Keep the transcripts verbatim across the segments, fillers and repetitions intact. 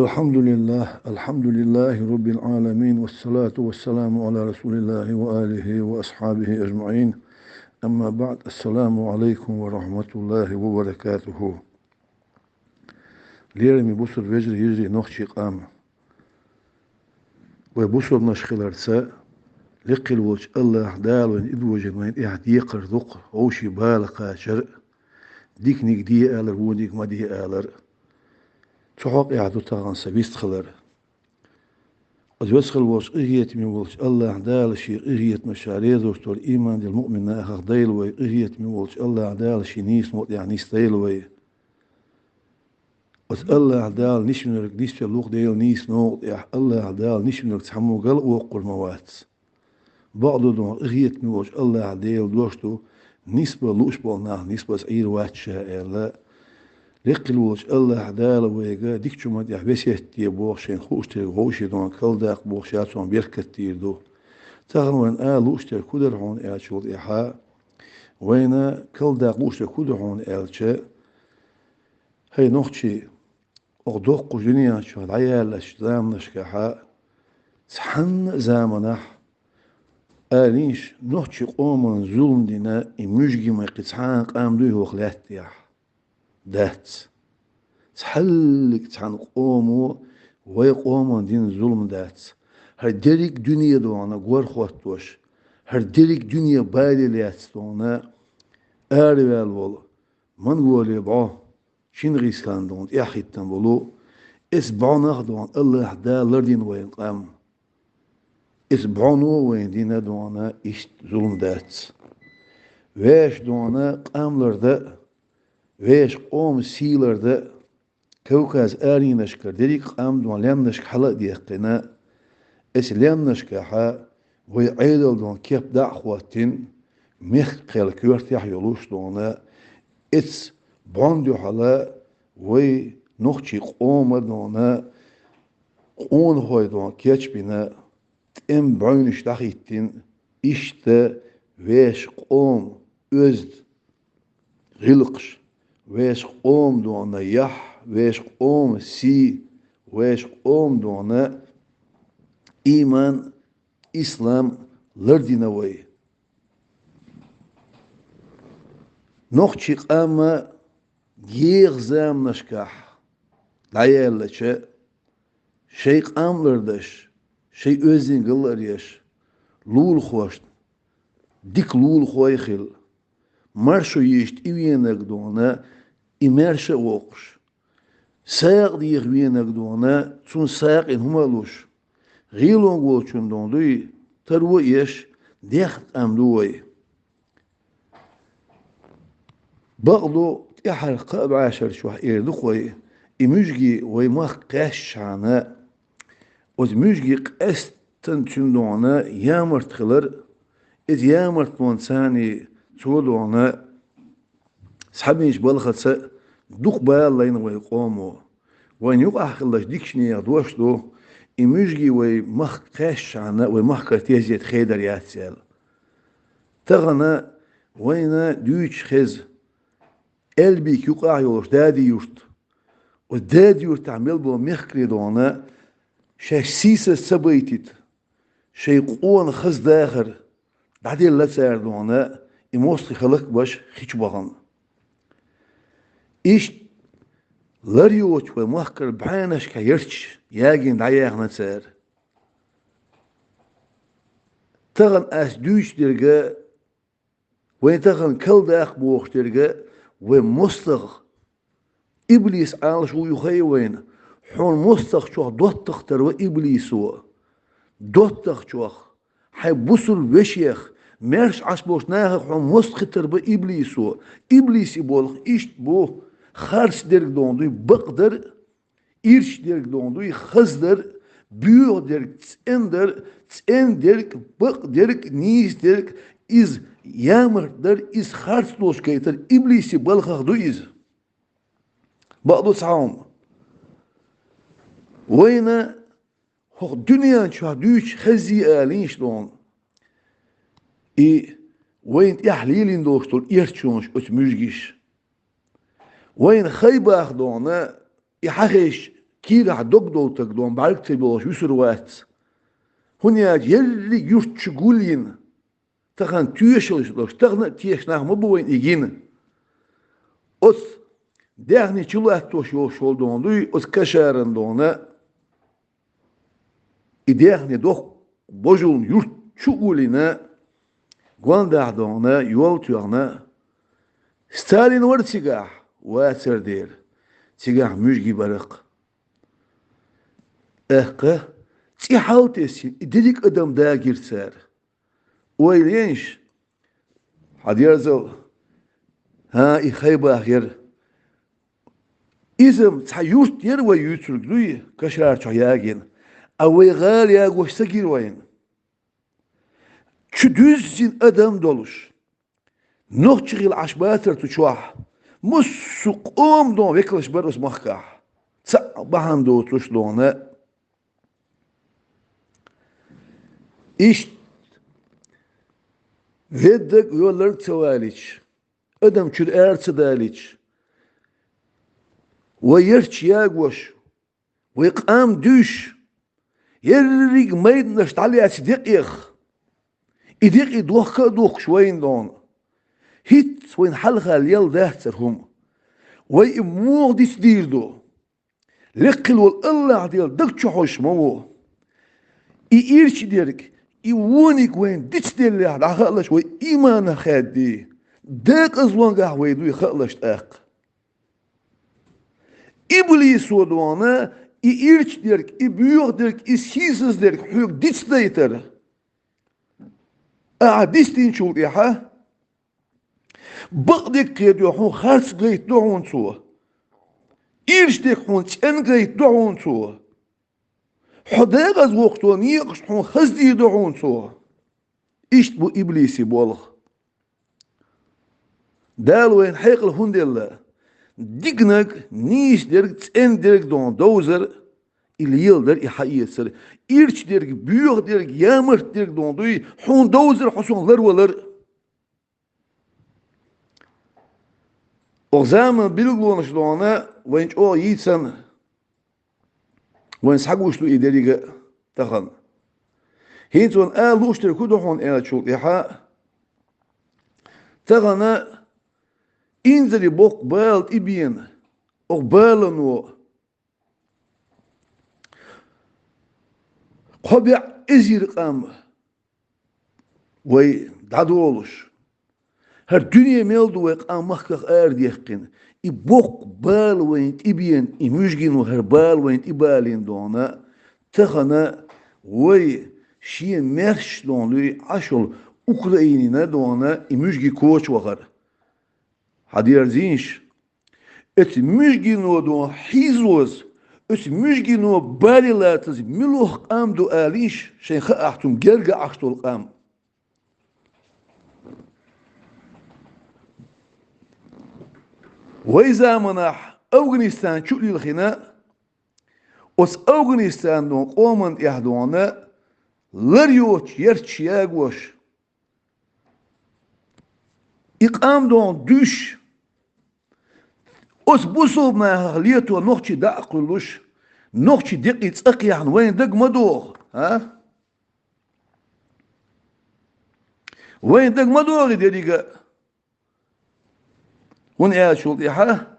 الحمد لله، الحمد لله رب العالمين، والصلاة والسلام على رسول الله وآله وأصحابه أجمعين. أما بعد، السلام عليكم ورحمة الله وبركاته. Лераме бусалба вежарий, йижарий, нохчий къам. Вай бусалбанаш хиларца, лекхилла волча АллахӀ Дала вайна идожина вайна тӀехь декхар ду-кх вовшийн бала кхачар, диканиг де алар, вониг ма де алар. Цу хьокъехь ду тахана сан вистхилар. Оцу веза хилла волчу, къинхетаме волчу АллахӀ Дала Шен къинхетамаша реза долуш долу, ийман диллина муъмин нахах дойла вай, къинхетаме волчу АллахӀ Дала Шен нийса новкъа тӀехь нисдойла вай. Оцу АллахӀ Дала нисбинарг нисбелла ву-кх Делан нийса новкъа тӀехь, АллахӀ Дала нисбинарг цхьаммо гал а воккхур ма вац. Бакъду, дона къинхетаме волчу АллахӀ Делан дош ду, нисбала лууш болу нах нисбаза Ӏийр вац Ша аьлла. Лекхилла волчу АллахӀ Дала вайга дикачу хӀуманна тӀехь весет де боху, шайна хууш дерг вовшийн дона калдаккха боху, Ша цунах беркат дийр ду. Тахана вайна ала лууш дерг хӀун дара хьуна аьллачул тӀаьхьа, вайна калдаккха лууш дерг хӀун ду хьуна аьлча, хӀай нохчий, оха доккхачу дуьнен чохь дӀаяьллачу заманашкахьа, цхьанна а заманахь, алийша, нохчийн къоман зулам дина и муьжгий ма кхин цхьа а къам дуй хӀокху лаьттахь? Дац. Цхьаллиг цхьана къомо вай къоман дина зулам дац. ХӀара дерриг а дуьне дона гор хӀоттош, хӀара дерриг а дуьне бале лаьцна дона араваьлла волу Монголе бӀо, Чингисхан дона тӀаьхьахӀиттина болу, эцу бӀонах дона АллахӀ Дала лардина вайна къам. Эцу бӀоно вайна дина дона иштта зулам дац. Вешан дона къам лардан а, вешан къоман сий лардан а, Кавказ аренашкара дерриг а къам дона лаьмнашка хьала а даьккхина, эцу лаьмнашкахьа вай Ӏедал дона кеп дӀа а хӀоттийна, мехкан кхел коьртехь а йолуш дона, эцу бӀонна дуьхьала вай нохчийн къома дона къонахой дона кечбина, тӀеман бӀаьвнаш дӀахӀиттийна, иштта вешан къоман оьзда гӀиллакхаш, вешан къоман дона яхь, вешан къоман сий, вешан къоман дона ийман, ислам лардина вай. Нохчийн къам а еха заманашкахь дӀаяьллача, шайн къам лардеш, шайн оьздангалла ларъеш, лулахошна дика лулахой а хилла, маршо йийшича тӀевенарг дона и маьрша а воккхуш, сагӀа деха венарг дона цунна сагӀина хӀума а луш, гӀийлонга волчун дона дуй, таро а еш, дехна къам ду вай. Бакъду, тӀаьхьара кхаа бӀешар чохь эр ду-кх вай, и муьжгий вай махка кхаьччахьана, оцу муьжгий къаьстина цуьнан дона ямарта хилар, иза ямарта дона царний цо дона схьабинчу балхаца дукха бала лайна вай къомо. Вайна юкъахь хиллачу дикачу нехан дош ду, и муьжгий вай махка кхаьччахьана, вай махкара тезета хедар яц аьлла. Тахана вайна дуьйцуш хеза, Эльбийка юкъахь йолуш Дади-Юрт. Оцу Дади-Юртахь мел болу мехкарий дона шаьш сийсаз ца байтийта, шайн къона хаза дахар дӀаделла цара дона, и мостагӀий хӀаллакбеш хи чу бахана. Иштта лар йоцуш вай махкара бӀеннашкахь ярташ ягийна дӀаяьхна цара. Тахана ас дуьйцуш дерг а, вайн тахана калдаккха бохуш дерг а вайн мостагӀа иблис Ӏалашо ю хаьий вайна. Хьуна мостагӀчох доттагӀа тара ва иблисо. ДоттагӀчох, хьайн бусулба вешех, маьрша Ӏаш болчу нахах хьуна мостагӀий тара ба иблисо. Иблисан болх иштта бу: харц дерг дона дуй бакъдар а, ирча дерг дона дуй хаздар а, боьха дерг цӀена дар а, цӀена дерг, бакъ дерг, нийса дерг, иза ямарта дар а, иза харц долуш гайтар а иблисан балхах ду иза. Бакъду цхьа хӀума. Вайна хӀокху дуьнен чохь дуьйцуш хеззий алийша дона, и вайна тӀехь лелийна долуш долу эрчонаш оцу муьжгиша. Вайна хай баха дона, и хьан хезча, кийрахь дог долу стаг дона бӀаьрг ца йолуш вуьсур вац. ХӀунда аьлча ерриг юрт чу гулйина, тахана тоьшаллаш долуш, тахана а тешаш нах ма бу вайна и гина. Оцу даьхни чу латтош йолуш волу дона дуй, оцу Кашаран дона, и даьхни дохку божална юрт чу а гулйина, гондахь дона, йол а тоьхна, Сталин вара цигахь, вацар дера, цигахь муьжги бара-кх. ТӀаккха цӀе хьал а тесна, и дерриг адам дагийра цара. Ойла еш, хьан дерзал, хӀан, и Хайбах яра. Иза-м цхьа юрт яра вай юьйцург дуй, Кашар чохь ягийна, а вай гӀала ягош ца гира вайна. Чу дуьззина адам долуш, нохчий хилла Ӏаш бацара цу чохь. Массо а къоман дона векалш бара оцу махкахь, цхьа бахьана доцуш дона. Иштта, веддарг а, воьлларг а ца валийча, адам чуьра ара ца далийча, вай ярташ ягош, вай къам дуьйш, ерриг майданаш дӀалаьцна декъех, и декъий дохка а духкуш вайна дона, хӀинца вайна хьалха лелла дацара хӀума. Вай и муха дицдийр ду? Лекха хилла волу АллахӀ Дела даг чу хьожуш ма ву. И ирча дерг, и вониг вайна дицделлехь дӀахаалаш вай ийманах хаьддий, декъазлонгахь вай дуй хаалаш тӀаккха. Иблисо дона и ирча дерг, и боьха дерг, и сийсаз дерг хьоьга дицдайтар. Ахьа дицдинчул тӀаьхьа бакъдерг кхетадо хьуна, харц гайта до хьуна цо. Ирча дерг хьуна цӀена гайта до хьуна цо. Хьо декъаза воккхуш долу некъаш хьуна хаздийр ду хьуна цо. Иштта бу иблиси болх. Дала вайна хьекъал хӀунда делла? Диканиг, нийса дерг, цӀена дерг дона довзар, и леладар, и хьаэцар, ирча дерг, боьха дерг, ямарт дерг дона дуй, хьуна довзар, хьо цунах ларвалар. Оха заман билгалонаш дона вайн чӀогӀа йийцан, вайн схьагуш ду и деррига а тахана. ХӀинца вайн ала лууш дерг хӀун ду хьуна аьллачул тӀаьхьа, тахана инзаре боккха бала тӀебеана, оха балано кхо бӀе эзар къам вай дӀадолуш, хӀара дуьне мел ду вай къам махках арадаьккхина, и боккха бала вайна тӀебеана, и муьжгино хӀара бала вайна тӀебалийна дона, тахана вай шен маьрша дона луьй Ӏаш йолу Украинина дона и муьжги коча вахара. Хьан дерзийша? Оцу муьжгино дона хьийзоза, оцу муьжгино бале лацаза муьлха къам ду алийша, шайн хаахь цунна герга Ӏаш долу къам. Вай заманахь Афганистан чу а лилхина, оцу Афганистан дона къоман тӀехь дона лар йоцуш ярташ ягош, и къам дона дуьйш, оцу бусулба нахах лето нохчий дӀа а кхуьллуш, нохчий декъий цӀа кхехьна вайна дага ма догӀу, а? Вайна дага ма догӀу и деррига а. ХӀунда аьллачул тӀаьхьа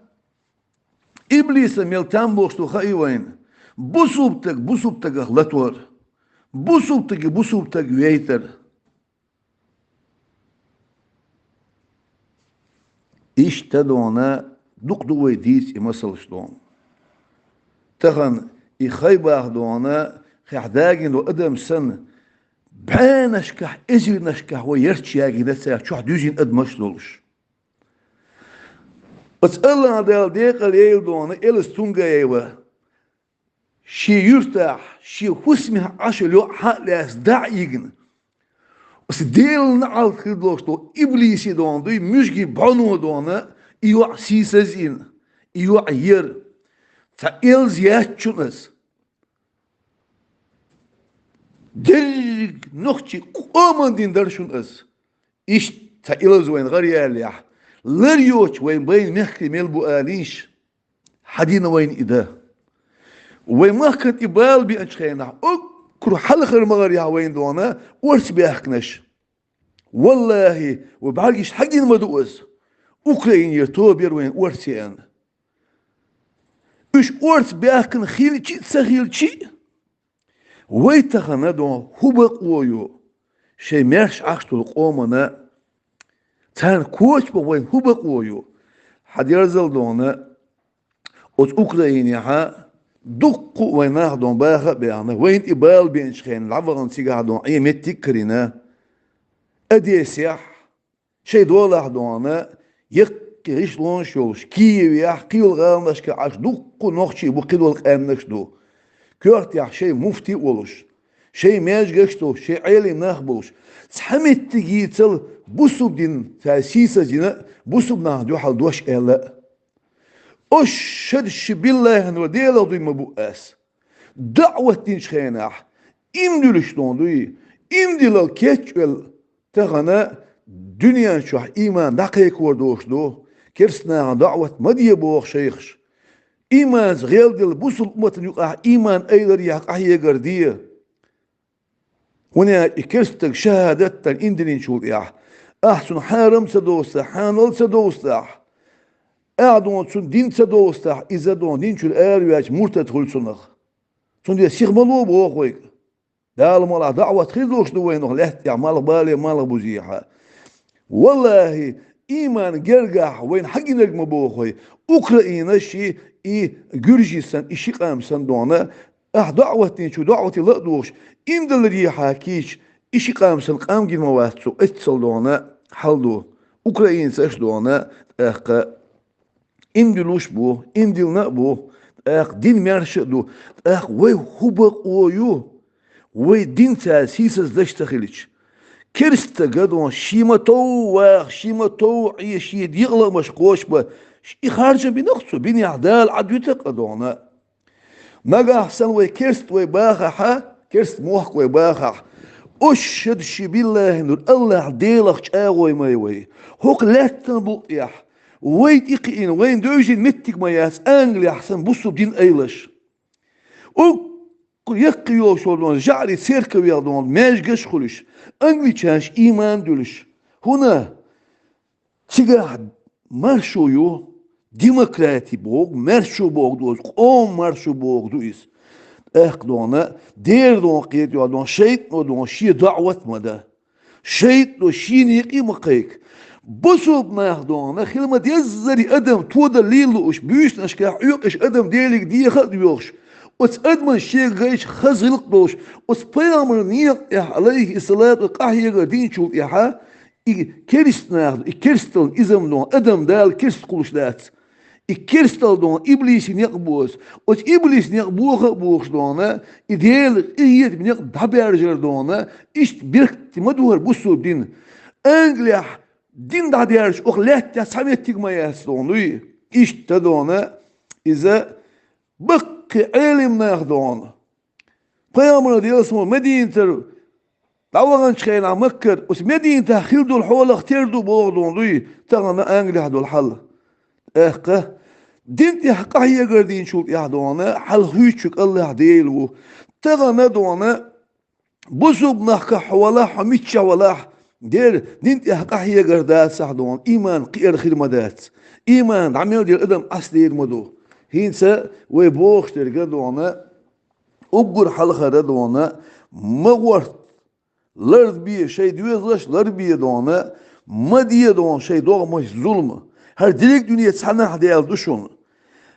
иблисан мел там болуш ду хаий вайна, бусулба стаг бусулба стагах латор, бусулба стаге бусулба стаг вейтар. Иштта дона дукха ду вай дийца и масалш дона. Тахана и Хайбах дона хехь дагийна долу адам санна, бӀеннашкахь, эзарнашкахь вай ярташ ягийна цара чохь дуьзина адамаш а долуш. Оцу АллахӀ Дала декъал яйла дона Элас Тунгаева. Шен юьртахь, шен хӀусамехь Ӏаш йолу йоӀ схьа а лаьцна дӀа а йигна, оцу Делан неӀалт хир долуш долу иблиси дона дуй, муьжги бӀоно дона, и йоӀ сийсаз а йина, и йоӀ яра. Цхьа элза яц шуна аса. Дерриг нохчий къоман дина дара шуна аса. Иштта цхьа элза вайна гӀара яллехь, лар йоцуш вайн байна мехкарий мел бу алийша, хьан дина вайна и дан? Вай махкан и бала беанчу хенахь, уггар хьалхара магӀар яхьа вайна дона орца баьхкинарш. Валлахи, вай бӀаьргаш хьагина ма ду аса. Украинера тоба яра вайна орца яьна. Уьш орца баьхкина хилчи а, ца хилчи а, вай тахана дон хӀун бакъо ю? Шайн маьрша Ӏаш долу къомана царна коча бан вайна хӀун бакъо ю? Хьан дерзал дона, оцу Украинехьа дуккха а вайн нах дон баха а баьхна, вайна и бала беанчу хенна дӀавахана цигахь дон Ӏен меттиг а карийна, Одессехь, шайн долахь дона, яккхий гӀишлонаш йолуш, Киевехь, кхийолу гӀаланашкахь Ӏаш дуккха а нохчий бу, кхидолу къаьмнаш ду. Коьртехь шайн муфти а волуш, шайн маьжгаш а долуш, шайн Ӏелим нах а болуш, цхьа меттигийцал бусулба дин цара сийсаздина а, бусулба нахана дуьхьал дош аьлла а. Аш шада ши биллахьанара Делах дуй ма бу ас. ДаӀват динчу хенахь, иман дуьлуш дон дуй, иман дилал кечвелла, тахана дуьнен чохь иман дӀакхайкхор долуш ду, керстанахана даӀват ма де боху шайхаш. Иманца гӀелделла бусулба умматана юкъахь иман айларехь къахьегар де. ХӀунда аьлча и керстаг шахӀадат дан иман динчул тӀехь, ахь цунна хьарам ца довзахь, хьанал ца довзахь, ахь дон цунна дин ца довзахь, иза дон динчуьра араваьлча муртад хуьлу цунах. Цундела сиха ма ло боху вайга. Дала мукъалахь даӀват хир долуш ду вайна оха лаьттахь, малхбале, малхбузехьа. Валлахи, иман гергахь вайна хьагинарг ма боху вай. Украина ши, и Гуьржи санна, и ши къам санна дона, ахь даӀват динчу даӀвате ла а дохуш, иман даларехьа кийча, и ши къам санна къам гина ма вац цо, эццал дона хьал ду. Украинцаш дона, тӀаккха иман дуьллуш а бу, иман диллина а бу, тӀаккха дин маьрша а ду, тӀаккха вай хӀун бакъо ю? Вай дин цара сийсаздеш ца хилча. Керстага дон ши ма тов ваха, ши ма тов Ӏе, шен декъа лаамаш кхочуш бан, и харжам бина-кх цо, бинехь Дала Ӏад вита-кх дона. Нагахь санна вай керст вай бахахьа, керст мохк вай бахахь, аш шада ши биллахьанара АллахӀ Делах чӀагӀой ма ю вай. ХӀокху лаьттан букъ тӀехь вай тӀекхиъна, вайна девзина меттиг ма яц Англехь санна бусулба дин айлаш. Уггар яккхий йолчу дон жаӀри церковех дон маьжгаш а хуьлуш, англичанаш иман а дуьлуш. ХӀунда? Цигахь маршо ю, демократи боху, маьршо боху ду иза, къоман маршо боху ду иза. ТӀаккха дона, дера дон кхета йо дон, шайтӀано дон шен даӀват ма дан. ШайтӀано шена юкъе ма кхайка. Бусулба нах дона, хила ма деззара адам тодалла лела лууш, буьйсанашкахь Ӏоькъуш адам Деле деха а доьхуш, оцу адаман шега гайча хаза гӀиллакх долуш, оцу пайхамаран некъа тӀехь, алейхиссалату, къахьегар динчул тӀехьа, и керст нах ду, и керсталла иза-м дон, адам Дала керст кхуллуш дац. И керсталла дон, иблисан некъ бу аса. Оцу иблисан некъ боха а бохуш дона, и Делан къинхетаман некъ дӀабаьржар дона, иштта бехкте ма ду хӀара бусулба дин. Англехь дин дӀадаьржача, оха лаьттахь цхьа меттиг ма яц дона, дуй? Иштта дона, иза баккхий Ӏелим нах дона. Пайхамаран, Делан салам, Мединатара дӀаваханчу хенахь Маккара, оцу Мединатехь хила долу хьолах тера ду боху дона дуй, тахана Англехь долу хьал. ТӀаккха дин тӀехь къахьегар динчул тӀехь дона, хьал хуьйцучуьнга АллахӀ Дела ву. Тахана дона, бусулба нахкахь хьо валахь, хьо миччахь валахь, дера дин тӀехь къахьегар дацахь дона, иман кхиар хир ма дац. Иман дӀа мел дела адам Ӏасдер ма ду. ХӀинца вай бохуш дерг а дона, уггар хьалхара дона, ма гӀорт, ларбе шайн доьзалш, ларбе дона, ма де дона шайн догӀмаш зулма. ХӀара дерриг а дуьне цхьанахь даьлла ду шуна.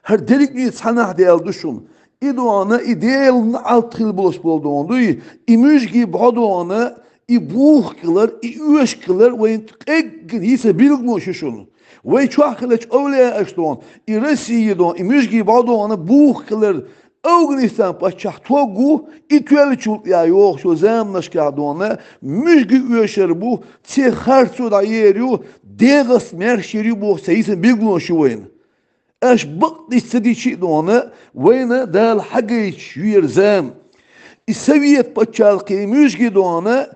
ХӀара дерриг а дуьне цхьанахь даьлла ду шуна. И дона, и Делан неӀалт хила болуш болу дона дуй, и муьжгий бӀо дона, и бухахилар, и оьшахилар вайн къеггина йиса билгало ю шуна. Вай чохь хиллачу овлияаш дона, и Россия дона, и муьжгий бӀо дона, бухахилар, Афганистан паччахь тог ву, и тоьллачул тӀаьхьа йогӀучу заманашкахь дона, муьжгий оьшур бу, церан харцо дӀаер ю, дегӀаст маьрша йир ю боху цхьа йиса билгало ю вайна. Аша бакъдерг ца дичи а дона, вайна Дала хьагайташ ю хӀара зама. И совет пачхьалкхе муьжгий дона,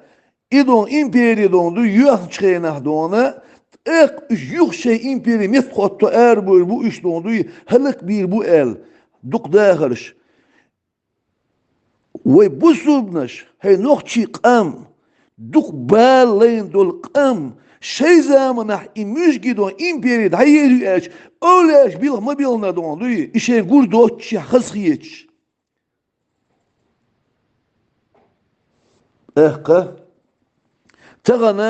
и дон импери дон ду, йоьхначу хенахь дона, тӀаккха уьш юха шайн импери меттахӀотто арабевр бу уьш дон дуй, хӀаллакбийр бу аьлла, дукха дахарш. Вай бусулбанаш, хӀай нохчий къам, дукха бала лайна долу къам, шайн заманахь и муьжгий дон импери дӀаелла ю аьлча, овлеш билха ма белна дон дуй, и шайн гур доцчехь хазахеташ. ТӀаккха тахана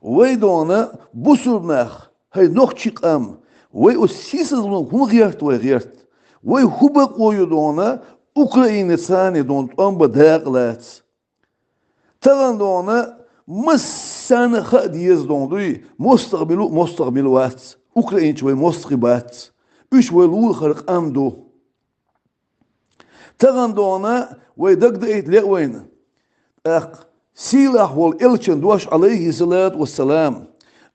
вай дона бусулба нах, хӀай нохчий къам, вай оцу сийсазлонга хӀун гӀерта вай гӀерта? Вай хӀун бакъо ю дона Украинацани дона тӀом бан дакъа лаца? Тахана дона массарна а хаа деза дона дуй, мостагӀа мила ву, мостагӀа мила вац, украинцаш вай мостагӀий бац, уьш вай лулахара къам ду. Тахана дона вай дагадайта лаьа вайна. ТӀаккха сийлахь волу элчан дош, алайхиссалату вассалам,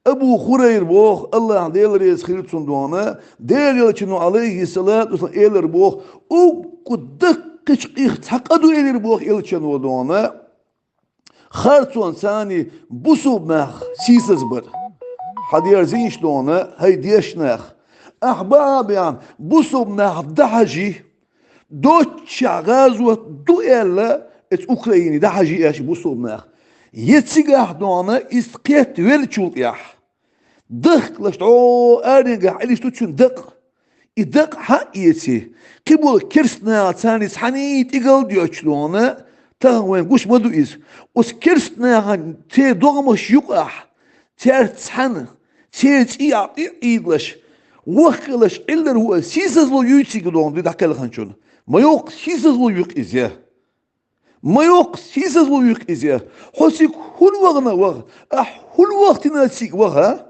Абу Хурайра боху, АллахӀ Дела реза хила цунна дона, Делан элчано, алайхиссалату вассалам, элира боху, уггу даккхийчу къих цхьа къа ду элира боху элчано дона, харцонца бусулба нах сийсазбар. Хьан дерзийша дона, хӀай дешна нах, ахь бахьа бехьа бусулба нах дӀахьажий, доцчехь гӀазот ду аьлла, эца Украине дӀахьажий аьлча бусулба нах. Я цигахь дона иза кхетта веллачул тӀехь, дахкалаш дӀо аренгахь Ӏилиш ду цуьнан дакъа. И дакъа хьан а эций, кхин болу керстанаха царна цхьаьний тӀигал а доьттуш дона, тахана вайн гуш ма ду иза. Оцу керстанахана церан догӀмаш юкъахь, цаьрца цхьаьна, церан цӀий а тӀе а Ӏийдалаш, вахкалаш Ӏиллар ву аса сийсазло юй цига дона дуй дӀакхелханчунна. Ма йоккха сийсазло юкъа иза. Ма йоккха сийсазло юкъа иза. Хьо цига хӀунда вахана ваха? Ахь хӀунда вахтина цига ваха?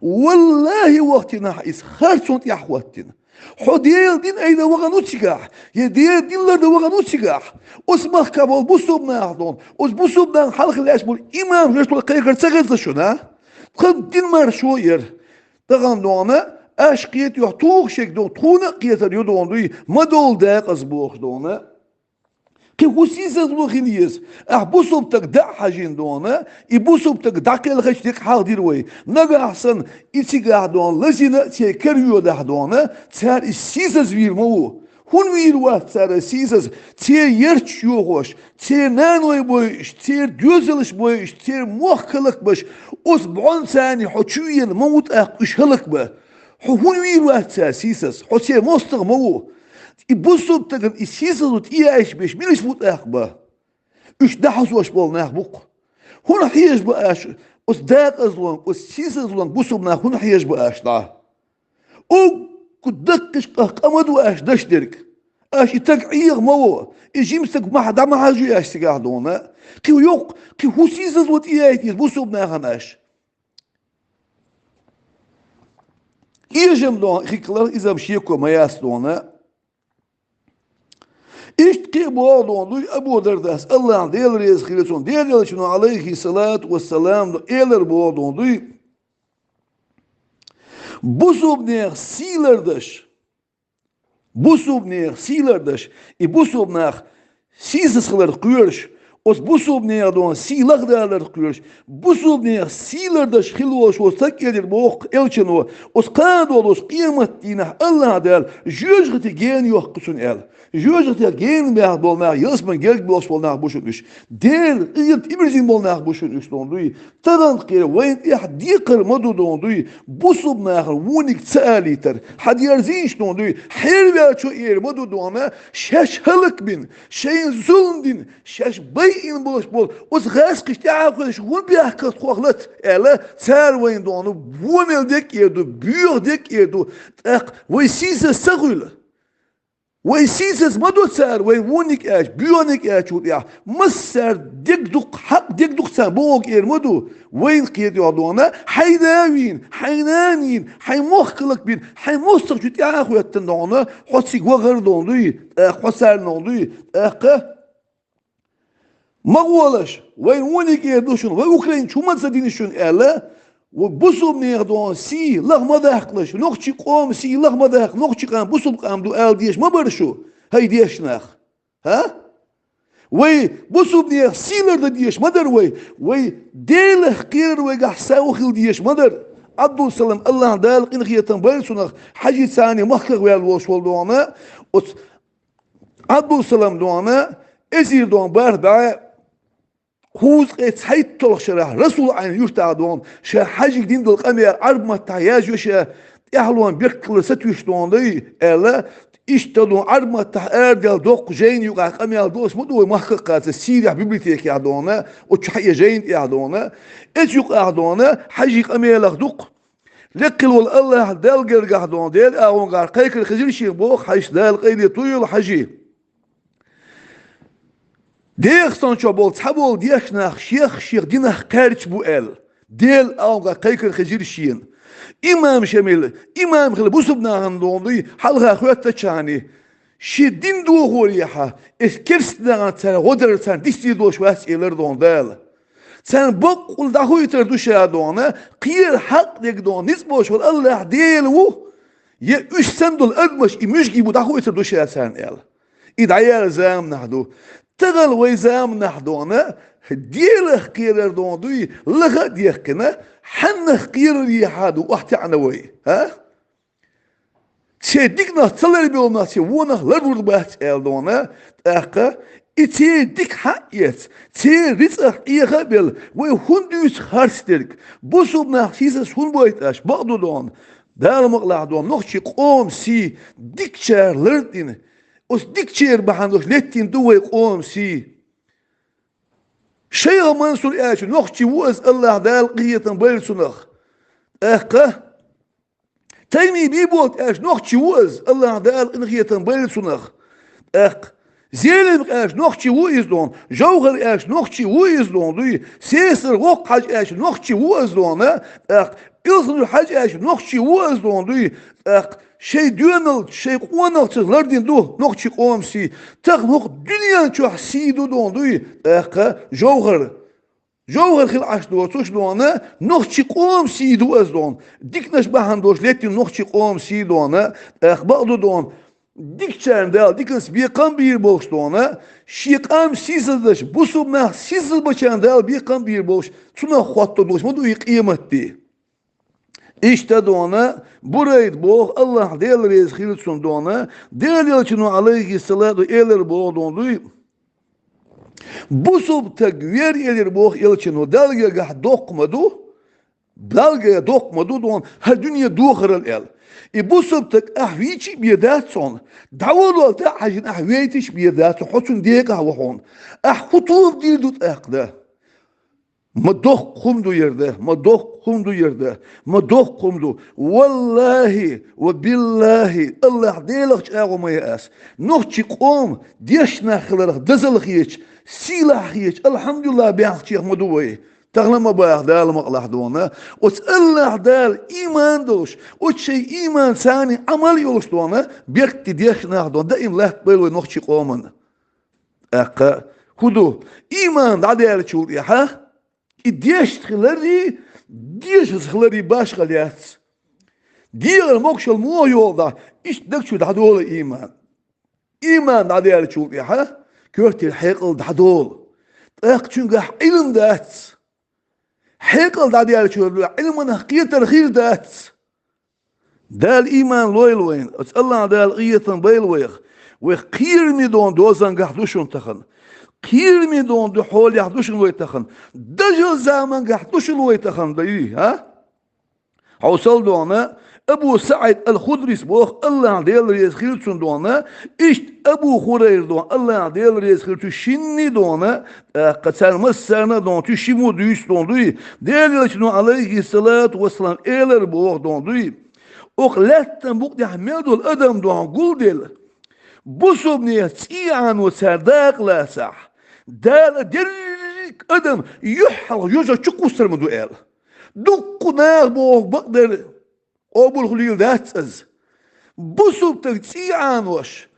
ВаллахӀи, вахтина хьо иза харцонна тӀехь хӀоттина. Хьо Делан дин айина вахана ву цигахь, я Делан дин лардан вахана ву цигахь? Оцу махкахь болу бусулба нах дона, оцу бусулба нах хьалха лаьтташ болу имам жаш долу кхайкхар ца хезна шуна? Тхан дин маршо яра. Тахана дона, аш кхетайохь тухуш шега дона, тхуна а кхетар ю дона дуй, ма долу дакъаза бохуш дона. Кхин хӀун сийсазло хила еза? Ахь бусулба стаг дӀа а хьажийна дона, и бусулба стаг дӀакхелхича дерг хьалха дира вай. Нагахь санна и цигахь дона лазийна а церан кара йодахь дона, цара иза сийсаз вийр ма ву. ХӀунда вийр вац цара сийсаз? Церан ярташ йохош, церан наной бойуш, церан доьзалш бойуш, церан мохк хӀаллакбеш, оцу бӀонца хьо чу веана ма ву тӀаккха уьш хӀаллакбан. Хьо хӀунда вийр вац цара сийсаз? Хьо церан мостагӀа ма ву. И бусулба стагана и сийсазло тӀеяйча беш милаш бу тӀаккха бан? Уьш дӀахьажош болу нах бу-кх. ХӀунда хьежа бу аш оцу дакъазлонга, оцу сийсазлонга бусулба нах хӀунда хьежа бу аш дӀа? Уггу даккхийчу къах къа ма ду аш даш дерг. Аш и стаг Ӏеха ма во, и жима стаг мах дӀа ма хьажуй аш цигахь дона. Кхин йоккха, кхин хӀун сийсазло тӀеяйта иза бусулба нахана аш? Эшам дона, хиккалара иза-м шеко ма яц дона. Иштта кхин а боху дона дуй Абу Дардас, АллахӀ Дела реза хила цунна, Делан элчано, алайхиссалату вассалам, элар боху дона дуй. Бусулба нехан сий лардеш, бусулба нехан сий лардеш, и бусулба нах сийсаз хиларх кхоьруш, оцу бусулба нехан дона сий лахдаларх кхоьруш, бусулба нехан сий лардеш хила волуш волу стаг элира боху элчано, оцу кхана долуш къематдийнахь АллахӀ Дала жоьжахати гена йоккху цунна аьлла. Жоьжахатех гена баьхна болу нах ялсаманин герга болуш болу нах бу шуна уьш. Делан къинхетам тӀебирзина болу нах бу шуна уьш дона дуй. Тахана кхера вайна тӀехь декхар ма ду дона дуй, бусулба нахана вониг ца алийтар. Хьан дерзийша дона дуй, хьерваьллачо эр ма ду дона, шаьш хӀаллакбина, шайна зулам дина, шаьш байина болуш болу оцу гӀазкхичу тӀаьхьа хевшина хӀун бехкалц тхох лаца аьлла, цара вайна дона вон мел дерг а эр ду, боьха дерг а эр ду, тӀаккха вай сийсаз ца хуьлу. Вай сийсаз ма до цара, вай вониг аьлча, боьханиг аьлча ву тӀехь. Массара дерг дукха, хьакъ дерг дукха царна бохург эр ма ду. Вайна кхетайохь дона, хьайн да вийна, хьайн нана йийна, хьайн мохк хӀаллакбина, хьайн мостагӀчу тӀаьхьа хӀоьттина дона, хьо цига вахар дона дуй, тӀаккха хьо царна дона дуй, тӀаккха ма гӀолаш, вайн вониг эр ду шуна, вай украинцаш хӀума ца дина шуна аьлла, вай бусулба нехан дона сий лаха ма даккхалаш, нохчий къоман сий лаха ма даккха, нохчий къам бусулба къам ду ала дезаш ма бара шу, хӀай дешна нах. ХӀа? Вай бусулба нехан сий лардан дезаш ма дара вай, вай Делах кхерар вайгахь сов хила дезаш ма дара. Ӏабдул-Салам, АллахӀ Дала къинхетам бойла цунах, Хьажи царна махках ваьлла волуш волу дона, оцу Ӏабдул-Салам дона, эзар дон бархӀ бӀаь кхузткъеи цхьайтталгӀача шерахь Расул-Ӏайн юьртахь дон, ша Хьажийга дина дола къамел Ӏарбий маттахь яздеш, тӀаьхьалонан беркатал сатуьйсуш дон дуй, аьлла, иштта дон Ӏарбий маттахь арадаьлла доккха жайна юкъахь къамел доссаш ма ду вай махках кхача Сирехь библиотекехь дон, оцу чу хьаэца жайна тӀехь дон. Эцу юкъахь дон Хьажий къамелах ду-кх. Лекха хила волу АллахӀ Далла гергахь дон, Делан агӀонгахь кхайкхар хезира шена боху Хьажас, Дала къайле тойойла Хьажи. Дехасанчохь болу цхьаболу дешна нах шех-шех динах кхаьрдаш бу аьлла, Делан агӀонгахь кхайкхар хезира шена. Имам Шамил, имам хила бусулба нахана дон дуй, хьалха хоьттачхьана, шен дин дохорехьа, эс керстанашна цара гӀо дар царна дисте долуш вац элира дон Дала. Царна баккъалла дӀахоуьйтур ду ша дон, кхера хьакъ дерг дон, ницкъ болуш волу АллахӀ Дела ву, я уьш санна долу адамаш и муьжгий бу дӀахоуьйтур ду ша царна аьлла. И дӀаяьлла заманахь ду. Тахана вай заманахь дон, Делах кхерар дон дуй, лаха а дехкина, хьаннах кхерарехьа ду охьатаьӀна вай, а? Церан диканах ца ларбелла нах церан вонах ларлур бац аьлла дон, тӀаккха и церан дика хьаэца, церан рицкъах Ӏеха а белла, вай хӀунда дуьйцу харц дерг? Бусулба нах сийсаз хӀунда бойту аша? Бакъ ду дон, Дала мукъалахь дон, нохчийн къоман сий дикачара лардина, оцу дикачеран бахьана долуш леттина ду вай къоман сий. Шайх Мансур аьлча нохчи ву иза, АллахӀ Дала къинхетам бойла цунах. ТӀаккха Тайми Бийболат аьлча нохчи ву иза, АллахӀ Дала къинхетам бойла цунах. ТӀаккха Зелимха аьлча нохчи ву иза дон, Жовхар аьлча нохчи ву иза дон дуй, Сесар воккха Хьажа аьлча нохчи ву иза дон, тӀаккха Илхнур Хьажа аьлча нохчи ву иза дон дуй, тӀаккха шайн доьналлица, шайн къоналлица лардина ду нохчийн къоман сий. Тахана хӀокху дуьнен чохь сий ду дон дуй, тӀаккха Жовхар. Жовхар хила Ӏаш доцуш дон, нохчийн къоман сий ду иза дон. Диканаш бахьана долуш леттина нохчийн къоман сий дон, тӀаккха бакъ ду дон, дикачарна Дала диканца бекхам а бийр болуш дон, шен къам сийсаздеш, бусулба нах сийсазбечарна Дала бекхам а бийр болуш, цунах хӀотто долуш ма ду и къематде. Иштта дон, Бурайда боху, АллахӀ Дела реза хила цунна дон, Делан Элчано, Ӏалайхиссалату, элира боху дон дуй, бусулба стаг вер элира боху Элчано, Далла гергахь доккха ма ду, Далла гергахь доккха ма ду дон, хӀара дуьне дохарал аьлла. И бусулба стаг ахь вийча а бен дац хьуна, дӀаволалта а хьаьжжина ахь вейташ а бен дац хьуна, хьо цунна декъахь ву хьуна. Ахь хӀун тоба дийр ду тӀаккха дан? Ма доккха хӀума ду яра дан, ма доккха хӀума ду яра дан, ма доккха хӀума ду. ВаллахӀи ва биллахӀи, АллахӀ Делах чӀагӀо ма ян ас. Нохчийн къоман дешна нах хиларх дозалла хеташ, сийлахь хеташ, алхьамдулиллахӀ баьхначех ма ду вай. Тахана ма баха Дала мукъалахь дон. Оцу АллахӀ Дала ийман долуш, оцу шайн ийман царна Ӏамал йолуш дон, беркате дешна нах дон, даим латтабойла вай нохчийн къоман. ТӀаккха хӀун ду? Ийман дӀадаьллачул тӀаьхьа и дешна хиларий, дешаза хиларий башхалла яц. ДегӀан могушалла муха йолу дӀа, иштта даг чу дӀадолу ийман. Ийман дӀадаьллачул тӀаьхьа коьртера хьекъал дӀадолу. ТӀаккха цуьнгахь Ӏилма дац. Хьекъал дӀадаьллачул Ӏилманах кхетар хир дац. Дала ийман лойла вайна, оцу АллахӀ Дала къинхетам бойла вайх. Вай кхераме дон дозангахь ду шуна тахана. Кхераме дон ду хьолехь ду шуна вай тахана. Дажал замангахь ду шуна вай тахана, дай, а? Хьовсал дон, Абу СаӀид ал-Худрис боху, АллахӀ Дела реза хила цунна дон, иштта Абу Хурайра дон, АллахӀ Дела реза хила цу шинна дон, тӀаккха царна массарна а дон, цу шиммо дуьйцу дон дуй, Делан Элчано, Ӏалайхиссалату вассалам, элар боху дон дуй. Окху лаьттан букъа тӀехь мел долу адам дон гулделла, бусулбанех цӀий Ӏано цара дакъа лацахь, Дала дерриг адам юьххьалха йожа чукхуссур ма ду аьлла. Дуккха наха боху бакъдерг къобал хуьлийла дац иза. Бусулба стаг цӀий Ӏанош,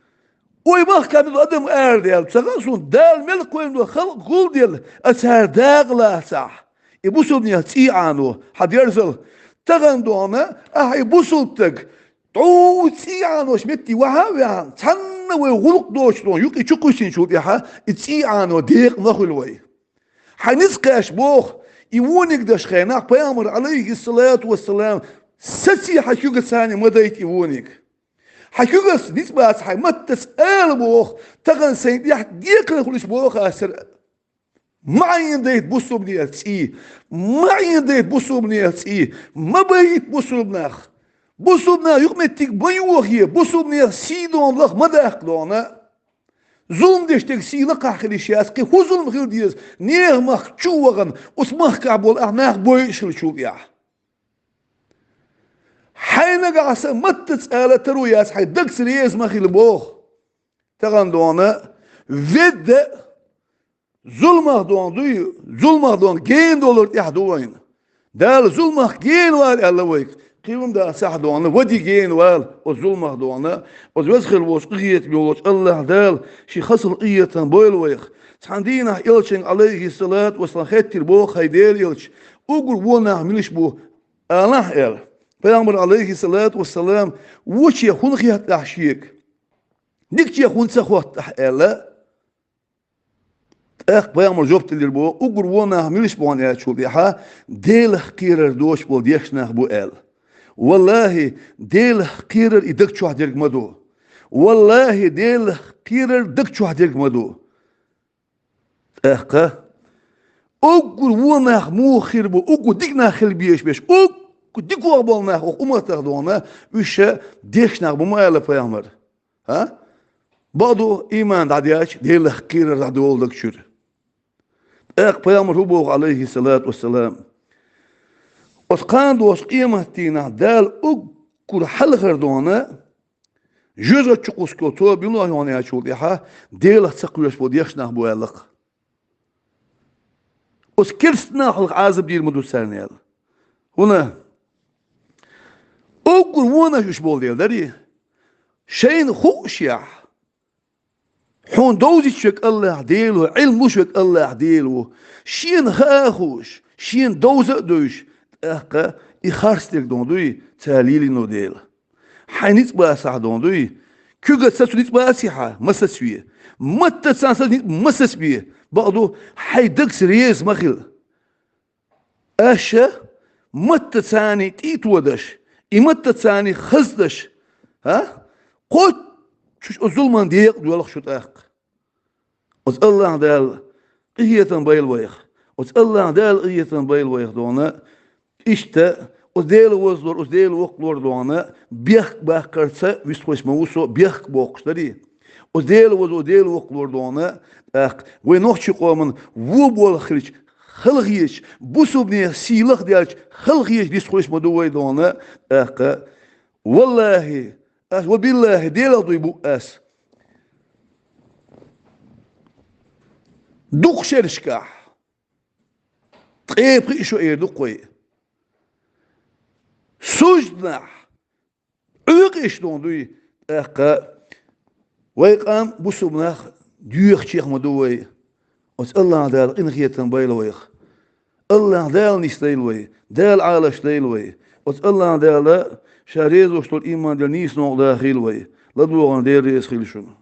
ой, махкахь мел долу адам арадаьлла ца хаьа суна, Дала мел кхоьллина долу халкъ гулделла, а цара дакъа лацахь, и бусулбанех цӀий Ӏано, хьан дерзал, тахана дон, ахьа и бусулба стаг, тӀу цӀий Ӏанош метте ваха а ваьхна, цхьанна вай гӀуллакх доцуш дон, юкъа и чукхуьссинчул тӀаьхьа и цӀий Ӏано декъа ма хуьлу вай. Хьайн ницкъ кхаьчча боху, и вониг дашхенахь Пайхамар, Ӏалайхиссалату вассалам, саций хьан куьйга царна ма дайта и вониг. Хьан куьйгаш ницкъ бац, хьайн маттаца ала боху, тахан сайн тӀехь декхар хуьлуш боху ас цара. Ма Ӏийна дайта бусулбанех цӀий, ма Ӏийна дайта бусулбанех цӀий, ма байта бусулбанах. Бусулбанах юкъаметтиг ма йохае, бусулбанех сий дона лаха ма даккха дона. Зулам деш дерг сий лакхахь хила йиш яц, кхин хӀун зулам хила деза, нехан махка чу а вахана, оцу махкахь болу ахь нах бойуш хилчул тӀехь. Хьайн нагахь сан маттаца ала таро яц, хьайн дагца реза ма хила боху. Тахана дона, ведда, зуламах дона дуй, зуламах дона гена долар тӀехь ду вайна. Дала зуламах гена вала аьлла вайга. Кхин хӀума дан сахь дона, вади гена вала, оцу зуламах дона, оцу веза хила волчу къинхетаме волчу АллахӀ Дала шен хазал къинхетам бойла вайх. Цхьана дийнахь элчанга, Ӏалайхиссалату вассалам, хеттира боху, хӀай Делан элча, уггар вон нах милаш бу, алахь аьлла. Пайхамар, Ӏалайхиссалату вассалам, вочех хӀунда хетта ахь шега? Дикачех хӀунда ца хотту ахь аьлла. ТӀаккха пайхамар жоп делира боху, уггар вон нах милаш бу аьллачул тӀаьхьа, Делах кхерар доцуш болу дешна нах бу аьлла. ВаллахӀи, Делах кхерар и даг чохь дерг ма ду. ВаллахӀи, Делах кхерар даг чохь дерг ма ду. ТӀаккха уггар вон нах муха хир бу, уггар дика нах хила безаш беш, уггар дикох болу нах оха умматах дона, уьш ша дешна нах бу ма аьлла пайхамар. ХӀа? Бакъду, иман дӀадаьлча, Делах кхерар дӀадолу даг чуьра. ТӀаккха пайхамар хӀун боху, Ӏалайхиссалату вассалам? Оцу кхана долчу къематдийнахь Дала уггар хьалхара дона, жоьжахати чу кхуссуш йолу тоба юна йогӀу аьллачул тӀаьхьа, Делах ца кхоьруш болу дешна нах бу аьлла-кх. Оцу керста нахах Ӏазап дийр ма ду царна аьлла. ХӀунда? Уггар вонаш уьш болу дела дарий? Шайна хуушехь, хьуна довзуьйтуш верг АллахӀ Дела ву, Ӏилма луш верг АллахӀ Дела ву. Шена хаа а хууш, шена довза а девзаш, тӀаккха и харц дерг дона дуй, цара лелийна Дела. Хьайн ницкъ бацахь дона дуй. Куьйгаца цу ницкъ бацахь, ма сацаве. Маттаца цу ницкъ ма сацабе. Бакъду, хьайн дагца реза ма хила. Аша маттаца тӀе а тодаш, и маттаца хаздеш, хӀа? Кхоччуш оцу зуламан декъа доьлху шу тӀаккха. Оцу АллахӀ Дала къинхетам бойла вайх. Оцу АллахӀ Дала къинхетам бойла вайх дона, иштта, оцу Дела вазлор, оцу Дела воккхалор дона, бехк баккхарца вистхуьйсу ма ву со, бехк боккхуш дарий. Оцу Дела вазо, Дела воккхалор дона, тӀаккха вай нохчийн къоман вон болх хилча, халахеташ, бусулбанех сий лахделча, халахеташ дистхуьйсу ма ду вай дона, тӀаккха, валлахӀи, ас, ва биллахӀи, Делах дуй бу ас. Дукха шерашкахь, ткъе пхиъ шо эр ду-кх вай. Сужданахь, Ӏуьйкъеш дона дуй, тӀаккха вай къам бусулба нах доьхучех ма ду вай. Оцу АллахӀ Дала къинхетам бойла вайх. АллахӀ Дала нисдойла вай, Дала Ӏалашдойла вай. Оцу АллахӀ Дала ша реза волуш долу иман дела нийса новкъа дахийла вай. ЛадогӀарна Дела реза хила шуна.